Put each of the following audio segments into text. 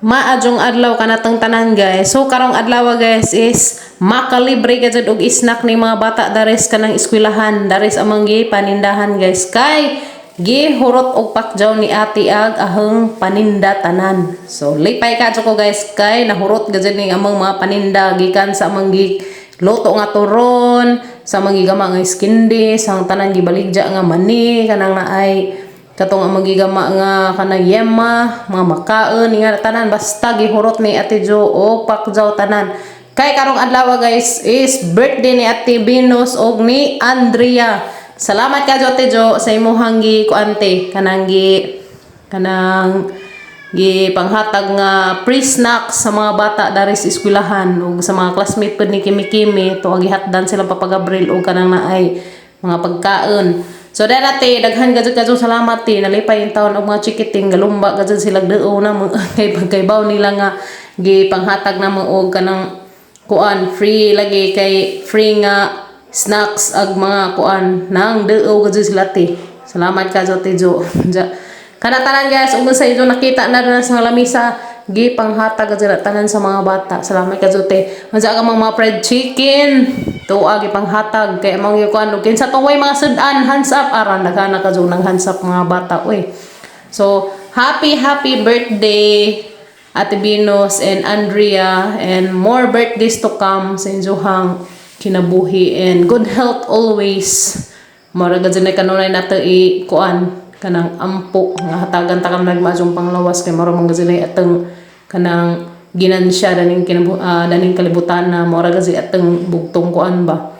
Maayong adlaw kanatong tanan, guys. So karong adlaw, guys, is makalibre ka jud og snack ni mga bata dares kanang eskwelahan, dares among gi panindahan, guys, kay gihurot og pakjaw ni ate ag ahang paninda tanan. So lipay ka jud ko, guys, kay nahurot gud ni among mga paninda gikan sa among gi luto nga turon, sa among gigama nga iskindi, sa tanan gibaligya nga mani, kanang naay katong ang magigama nga kanang yema, mga makaon nga tanan, basta gihurot ni Ate Jo o pakjaw tanan. Kay karong adlaw, guys, is birthday ni Ate Venus og ni Andrea. Salamat ka, Ate Jo, sa imuhang gi kuante kanang gi kanang gi panghatag nga free snacks sa mga bata dari sa eskwelahan ug sa mga classmate pud ni Kimi Kimi to gihatdan sila Papa Gabriel og kanang naay mga pagkaon. So dahil ate, daghan ka jud salamat te, nalipay yung taon og mga chikiting galumba ka jud sila duo na mo kay pagkaybaw nila nga gi panghatag na mo og kanang kuan free lagi kay free nga snacks ag mga kuan nang duo ka jud sila te. Salamat ka te Jo. Ja. Kana tanan, guys, ug sa inyo nakita na rin sa lamisa gi panghatag ka tanan sa mga bata. Salamat ka te. Unsa ka mga fried chicken tuwa gi panghatag kay among kuan ug kinsa tong way mga sudan, hands up aran daghana ka jud nang hands up mga bata oy. So happy happy birthday, Ate Venus and Andrea, and more birthdays to come sa inyong kinabuhi and good health always. Mara gud na kanunay nato i kuan kanang ampo nga hatagan ta kam nagmadyong panglawas kay mura man gud atong kanang ginansya daning daning kalibutan na mura gud atong bugtong kuan ba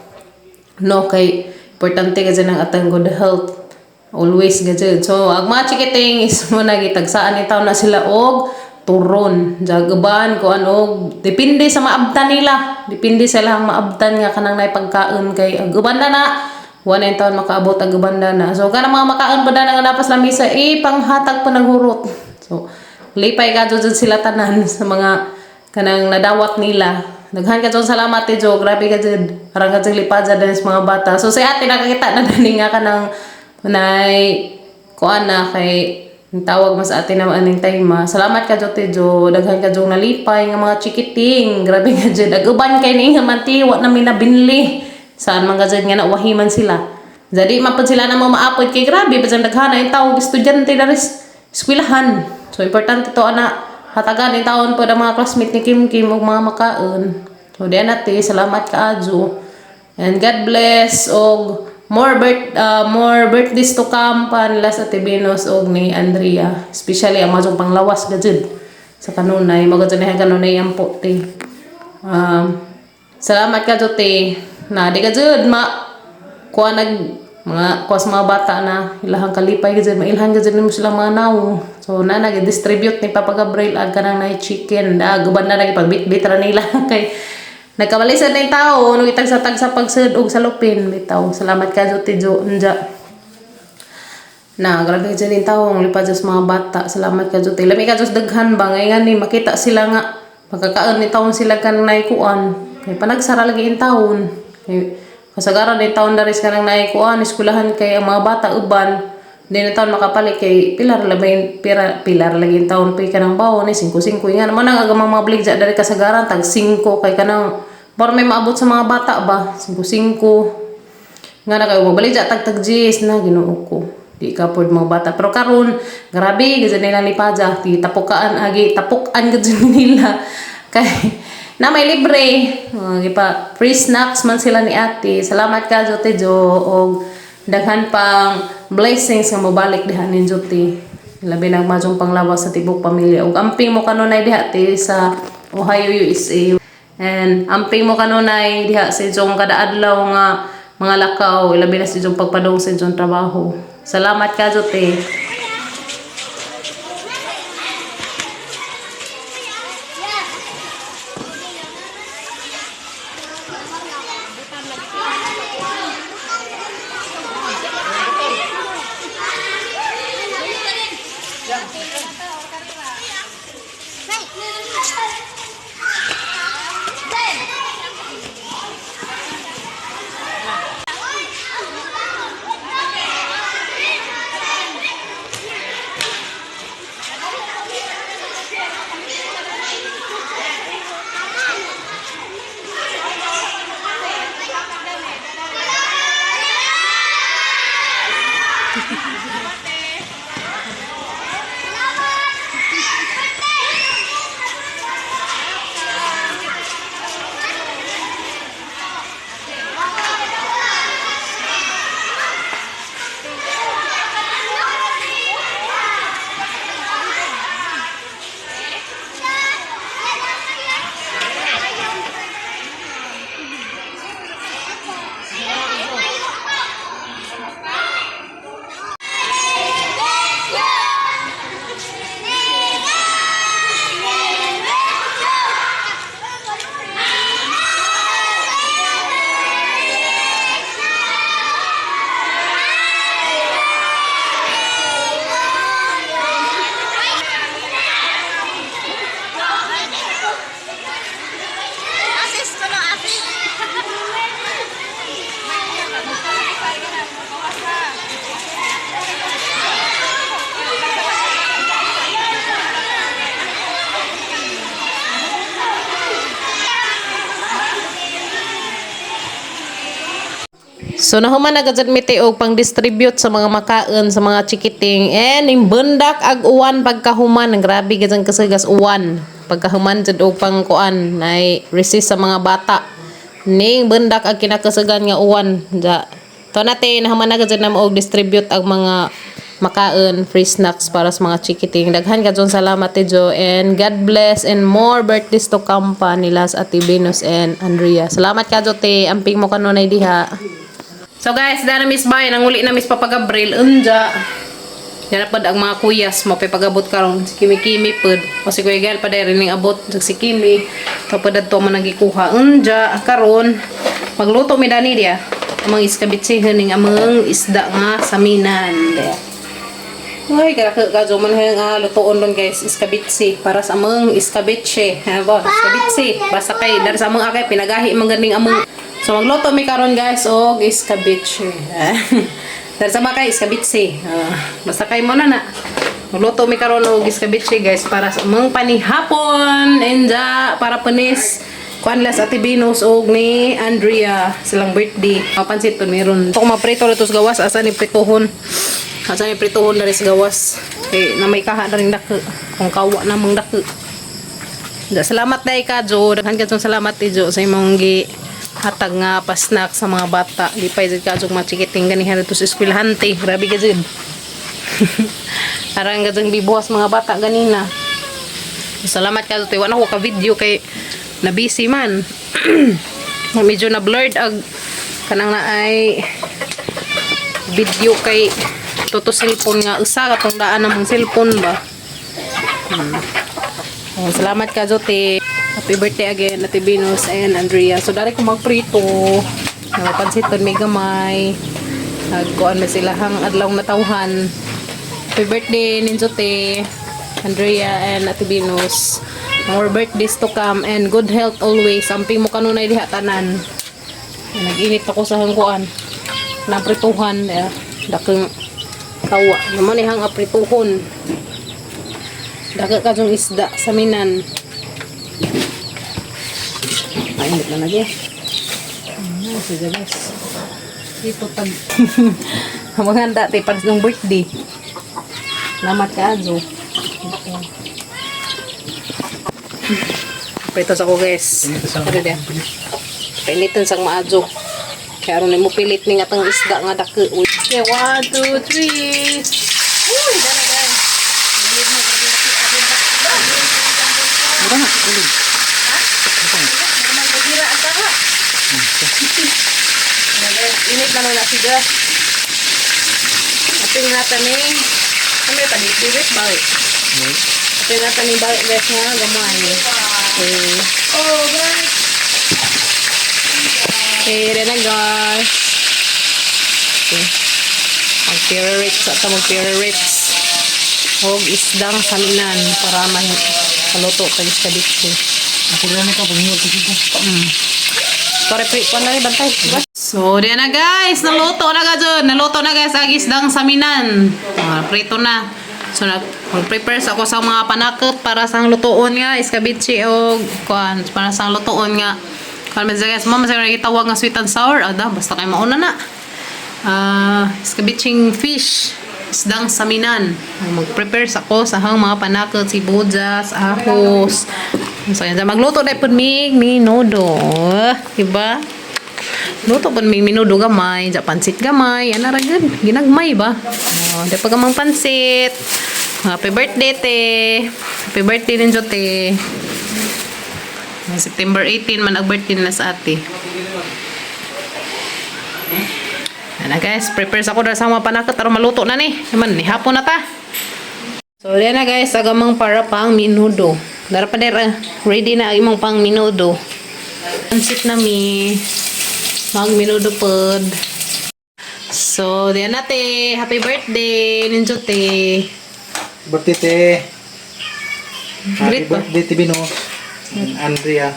no, kay importante kasi ng atong good health always gud. So ang mga chikiting is mo na gitagsaan ni taon na sila og turon jagaban ko ano, depende sa maabtan nila, depende sa ilang maabtan nga kanang nay pagkaon kay ang uban na na wala yung taon makaabot ang uban na na. So kanang mga makaon pa na nga napas lamisa eh panghatag pa ng hurot. So lipay ka jud sila tanan sa mga kanang nadawat nila. Daghan ka jud salamat te Jo, grabe ka jud. Arang ka jud lipadya din sa mga bata. So si ate nakakita na dani nga kanang nay kuan na kay ang tawag mas ate na aning time ma. Salamat ka jud te Jo, daghan ka jud nalipay nga mga chikiting. Grabe ka jud. Ag uban kay ni nga manti wa na mi nabinli. Saan man ka jud nga nauwahiman sila. Jadi mapud sila na mo maapod kay grabe pa daghan na tawag estudyante dari eskwelahan. So importante to ana hatagan ni taon po ang mga classmate ni Kim Kim ug mga makaon. So diyan ate, salamat kaayo. And God bless og more birthdays to come pa nila sa Ate Venus og ni Andrea. Especially ang mga panglawas gajud sa kanunay, magajud na kanunay ang te. Salamat ka te. Na di ka jud ma kuha nag mga kuha sa mga bata na ilahang kalipay gajud, mailhan gajud nimo sila mga naw. So na nag-distribute ni Papa Gabriel ag kanang nay chicken da guban na lagi pagbitbit ra nila kay nagkabalisan na yung tao nung itag sa tag sa pagsud og salupin bitaw. Salamat ka te Jo nja. Na grabe jud yung tao ang lipad sa mga bata. Salamat ka te. Lami ka Diyos daghan ba ngay ni makita sila nga pagkakaon ni taon sila kan naikuan kay panagsara lagi in taon kay kasagaran ni taon daris kanang naikuan eskwelahan kay ang mga bata uban di na taon makapalit kay pilar labay pira pilar lagi in taon pa kanang bawon ni 5 5 nga naman ang agamang mga baligya dari kasagaran tag 5 kay kanang para may maabot sa mga bata ba 5 5 nga na kayo mabaligya tag tag Gs na Ginoo ko di ka pod mga bata. Pero karon grabe gid nila lipadya, di tapukaan agi tapukan gid nila kay na may libre gipa free snacks man sila ni ate. Salamat ka te Jo og daghan pang blessings nga mobalik diha ninyo te, labi nang majong panglawas sa tibok pamilya ug amping mo kanunay diha te sa Ohio, USA, and amping mo kanunay diha sa inyong kada adlaw nga mga lakaw, labi na sa inyong pagpadong sa inyong trabaho. Salamat ka te. So nahuman na gud mi te og pang-distribute sa mga makaon sa mga chikiting and imbendak ag uwan pagkahuman. Grabe gid ang kasagas uwan. Pagkahuman jud og pangkuan nay recess sa mga bata. Ning bendak ag kinakasagan nga uwan. Ja. To nate nahuman na gud na og distribute ang mga makaon, free snacks para sa mga chikiting. Daghan ka salamat, Te Jo, and God bless and more birthdays to come pa nila sa Ate Venus and Andrea. Salamat ka Jo te. Amping mo kanunay diha. So guys, dana Miss Bay, nanguli na Miss Papa Gabriel, unja. Yan na pod ang mga kuyas mo pagabot karon si Kimi Kimi pod. O si Kuya Gael pa diri ning abot si Kimi. To pod adto man nagikuha. Unja karon magluto mi dani dia. Amang iskabitsehan ning amang isda nga saminan dia. Uy, karaka ka man nga lutoon doon guys, iskabitse para sa amang iskabitse. Ha ba? Iskabitse. Basta kay dari sa amang akay pinagahi man ganing amang. So magluto mi karon guys og iskabitse. Dari sa mga kay iskabitse. Basta kay mo na na. Magluto mi karon og iskabitse guys para sa amang panihapon enja para panis kuan las Ate Venus og ni Andrea silang birthday. Mapansit to meron. Ito ko maprito na to sa gawas, asa ni prituhon. Asa ni prituhon na rin sa gawas. Kay na may kaha na rin dako. Kung kawa namang dako. Da, salamat dai ka Jo. Daghan ka salamat ti Jo sa imong gi hatag nga pa-snack sa mga bata. Lipay jud ka Jo mga chikiting ganihan dito sa eskwelahan te. Grabe ka jud. Arang ka bibuhas mga bata ganina. Salamat ka Jo. Wala ko ka video kay na busy man. Medyo na blurred ag kanang na ay video kay toto cellphone nga usa katong daan namang cellphone ba. Oh, salamat ka Jote. Happy birthday again, Ate Venus and Andrea. So dari ko magprito. Napansit may gamay. Nagkuan man sila hang adlaw natawhan. Happy birthday ninyo te, Andrea and Ate Venus. More birthdays to come and good health always. Amping mo kanunay diha tanan. Nag-init ako sa hangkuan. Naprituhan. Eh, dakeng kawa. Naman ni hang aprituhon. Dako ka yung isda sa minan. Ay, init na lagi. Ano, sige guys. Dito tag. Maganda te para sa birthday. Salamat ka, Ajo. Ito. Prito sa ko guys. Ano dia? Painitan sang maadjo. Kaya aron mo pilit ning atang isda nga dako. Okay, one, two, three. Uy, dana guys. Mura na, ulit. Normal bagira ang tawa. Init na lang na siya. Ating natin ni ano yung tadi? Pirit balik. Ating natin ni balik guys nga gamay. Okay. Oh, guys. Okay, ready na guys. Okay. Mag-pirits at mag-pirits. Og isdang salinan para maluto tayo sa dito. Ako lang ito, pag ko dito. Sorry, pre, kuan na rin, bantay. So, diyan na guys, naluto na ka dyan. Naluto na guys, ang isdang saminan. Prito na. So, mag-prepare sa ako sa mga panakot para sa lutuon nga, iskabitsi o kuan, para sa lutuon nga. Kuan man siya, guys, mo man siya gitawag nga sweet and sour. Ada, basta kay mauna na. Iskabitsing fish, isdang saminan. Mag-prepare sa ko sa hang mga panakot, sibuyas, ahos. So, yan. Magluto na pud mig minudo. Diba? Luto pud mig minudo gamay, ja pansit gamay, ana ra gud. Ginagmay ba? Oh, di pa gamang pansit. Happy birthday te. Happy birthday ninyo te. September 18 man ang birthday nila sa ate. Ana guys, prepare sa ko na sa mga panakot aron maluto na ni. Naman ni hapon na ta. So, yan na guys, agamang para pang minudo. Dara pa dera, ready na ang imong pang minudo. Pansit na mi. Mag minudo pod. So, diyan na te. Happy birthday, ninjo te. Birthday te. Happy Greet ba? birthday te Bino. And Andrea.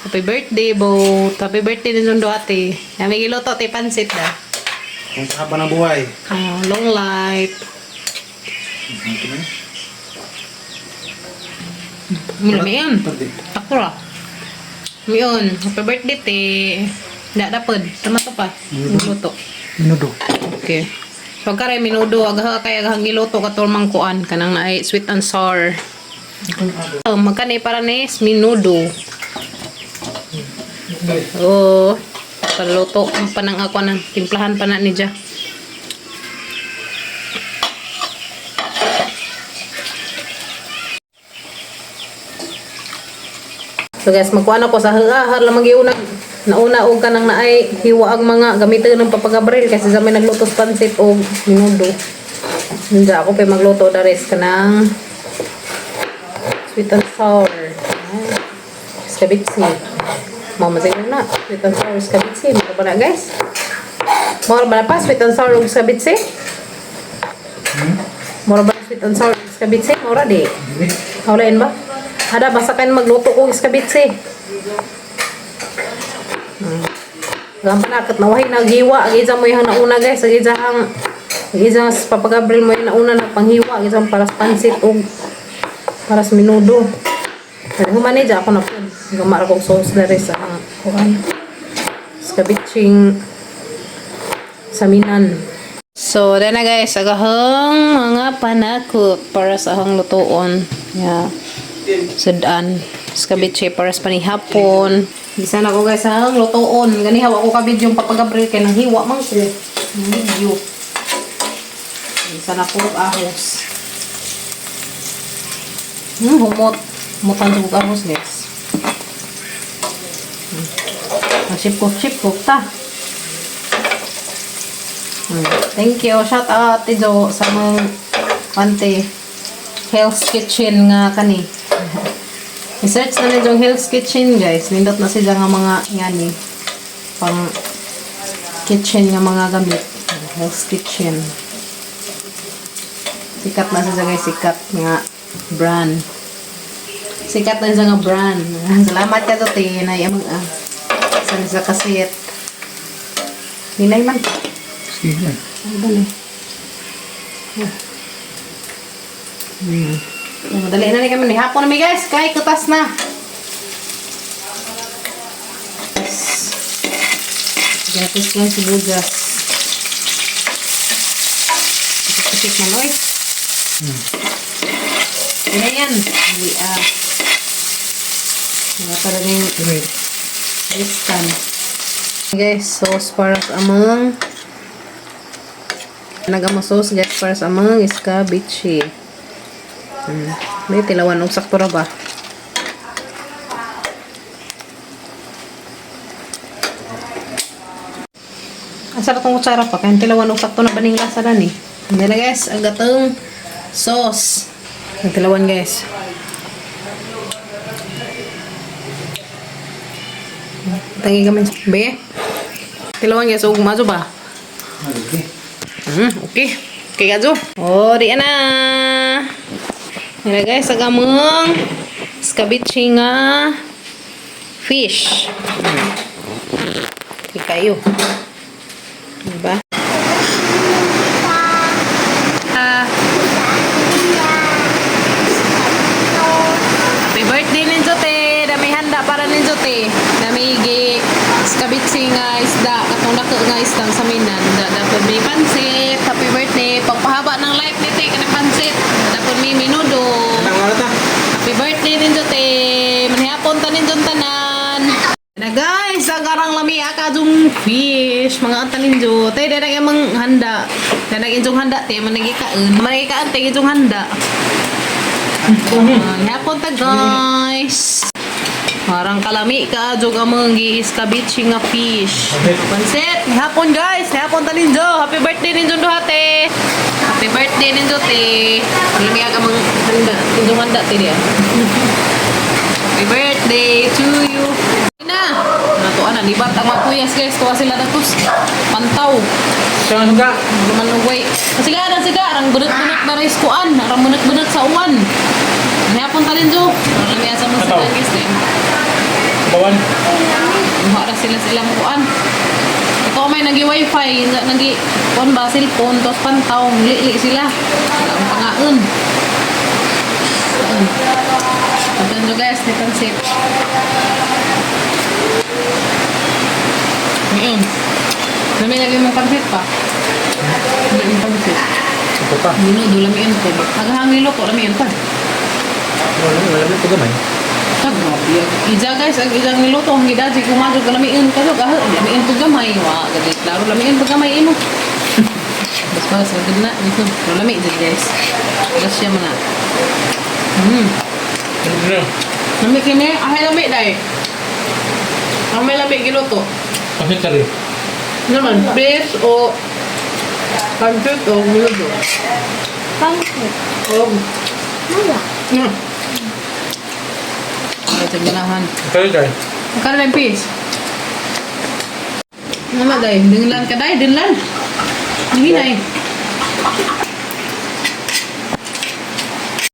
Happy birthday, both. Happy birthday ninyo do ate. Nami giluto te pansit da. Kung sa haba ng buhay. Oh, long life. Mion. Birthday. Ako ra. Mion. Happy birthday te. Da dapod. Tama to pa. Luto. Minudo. Okay. So kare minudo agha kay aghang giluto katol mangkuan kanang naay sweet and sour. Oh, magkani para ni minudo. Oh, paluto ang panang ako ng timplahan pa na ni Ja. So guys, magkuan ako sa har lamang giuna nauna og kanang naay hiwa ang mga gamiton ng Papa Gabriel kasi sa may nagluto sa pansit og minudo. Hindi ako pa magluto dares kanang sweet and sour. Ay, Skabitsi. Mama sa na. Sweet and sour skabitsi. Mura ba na, guys? Mura ba na pa sweet and sour ug skabitsi? Mura ba na sweet and sour ug skabitsi? Mura di. Wala ba? Ada basta kayo magluto ko iskabitsi. Gampan na kat nawahi naghiwa ang isa mo yung nauna, guys, ang isa ang isa sa Papa Gabriel mo yung nauna na panghiwa ang isang para sa pansit og para sa minudo. Pero human ako na po. Gamara kong sauce na rin sa ang kuan. Skabitsing saminan. So, dahil na guys, agahang mga panakot para sa ahang lutuon. Yeah. Sudan. Skabitche para sa panihapon. Bisan ako guys ang lutuon. Gani hawa ko ka video yung Papa Gabriel kay nang hiwa man ko. Ng video. Bisan ako og ahos. Humot. Humutan sa ahos, guys. Chip cook ta. Thank you. Shout out Ate Jo sa mong ante Hell's Kitchen nga kani. I-search na ninyo yung Hell's Kitchen, guys. Nindot na sila nga mga ngani pang kitchen nga mga gamit. Hell's Kitchen. Sikat na siya, guys. Sikat nga brand. Sikat na siya nga brand. Salamat ka to, te. Nay, amang ah. Sa sa kasit. Hinay man. Sige. Ay, dali. Madali na rin kami. Ni Hapon na mi, guys. Kay kutas na. Yes. Gatas lang sibuyas. Pisik-pisik man, oy. Yan yan. Hindi ah. Mga talagang Riskan. Guys, sauce para sa amang nagama sauce, guys, para sa amang iskabichi. May tilawan og sakto ra ba? Asa ra tong kutsara pa? Kaya tilawan og sakto na baning lasa na ni. Hindi na guys, ang gatong sauce. Ang tilawan, guys. Tangi kami. Be. Tilawan guys, og mazo ba? Okay. Okay. Okay gazo. Oh, di na. Yan na guys, ang among scabiche nga fish. Okay kayo. Diba? Ah. Happy birthday ninyo, te! Dami handa para ninyo, te. Dami gi skabitsi nga isda, katong dako nga isdang sa minan. Da dapon may pansit. Happy birthday. Pagpahaba ng life ni te kanang pansit. Dapon may minudo. Anong oras ta? Happy birthday ninyo, te. Manihapon ta ninyo tanan. Na guys, ang arang lami akadong fish, mga anta ninyo. Te, danag imong handa. Danag inyong handa, te, managikaon. Managikaon, te, inyong handa. Hapon ta, guys. Parang kalami ka jog among giiskabichi nga fish. Pansit, hapon guys, hapon ta ninyo. Happy birthday ninyo duha te. Happy birthday ninyo te. Kalami ka among handa, inyong handa te diya. Happy birthday to you. Na, natuan na libat ang mga kuyas guys, kuha sila datos. Pantaw. Siya nga. Lumanugway. Sige na sige, arang bunot-bunot na rice kuan, arang bunot-bunot sa uwan. Hapon ta ninyo. Kalami sa mga Ataw. sila guys eh. Bawan. Muha ra sila sa ilang kuan. Ito may nagi wifi, nagi kuan ba cellphone tos pantaw, lili sila. Wala ang pangaon. Kaon. Pagdan nyo guys, ni pansit. Ngayon. Lami lagi mong pansit pa. Lami yung pansit. Ito pa. Minudo, lamiin ko. Naghahangilo ko, lamiin pa. Wala, wala na ito gamay. Tag, grabe. Ija guys, ang ijang niluto, ang gidaji, kumadyo, lamiin ka jud. Ah, lamiin po gamay. Wa, gadi, klaro, lamiin po gamay imo. Bas para sa gud na, dito. Pero lami jud guys. Gas siya man na. Ano? Lami kini, ahay lami dai. Ang may lami giluto. Pasit ka rin. Naman, fish o pancit o minudo. Pangkit. O, Wala. Ay, taginahan. Kaya guys. Magkano na yung fish? Ano day? Dinlan ka day? Dinlan? Ang hinay.